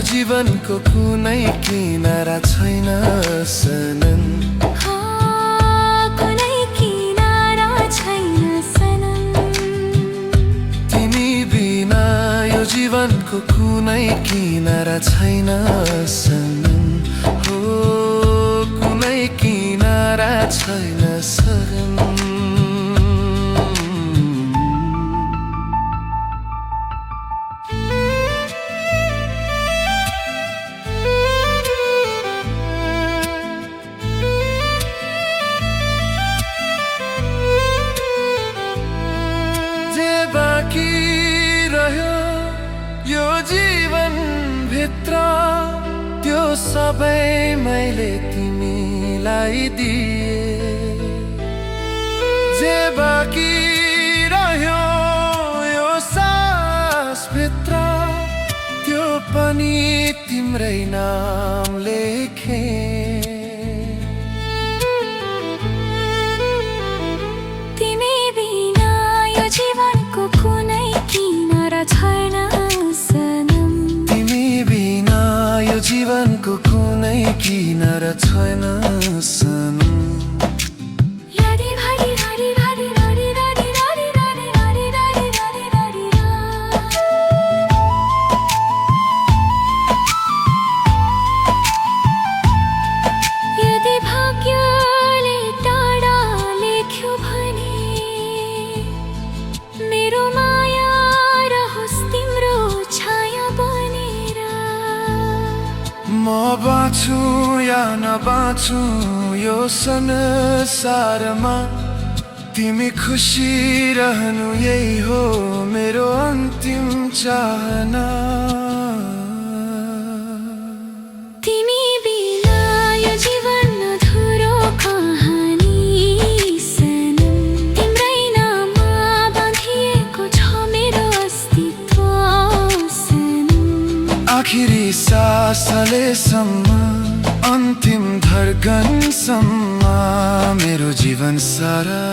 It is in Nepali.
जीवनको कुनै किनारा छैन सनम, कुनै किनारा छैन सनम। तिमी बिना यो जीवनको कुनै किनारा छैन सनम, हो कुनै किनारा छैन सनम। बाँकी रह्यो यो जीवन भित्र त्यो सबै मैले तिमीलाई दिए। जे बाँकी रह्यो यो सास भित्र त्यो पनि तिम्रै नाम लेखे। छैन सनम, तिमी बिना यो जीवनको कुनै किनारा छैन सनम। यदि भाग्यले टाढा लेख्यो भने मेरो माया म बाँचु या नबाँचु यो संसारमा तिमी खुसी रहनु यही हो मेरो अन्तिम चाहना। तिमी बिना यो जीवन अधुरो कहानी सनम, तिम्रै नाममा बाँधिएको छ मेरो अस्तित्व सनम। आखिरी सासलेसम्म अन्तिम धड्कनसम्म मेरो जीवन सारा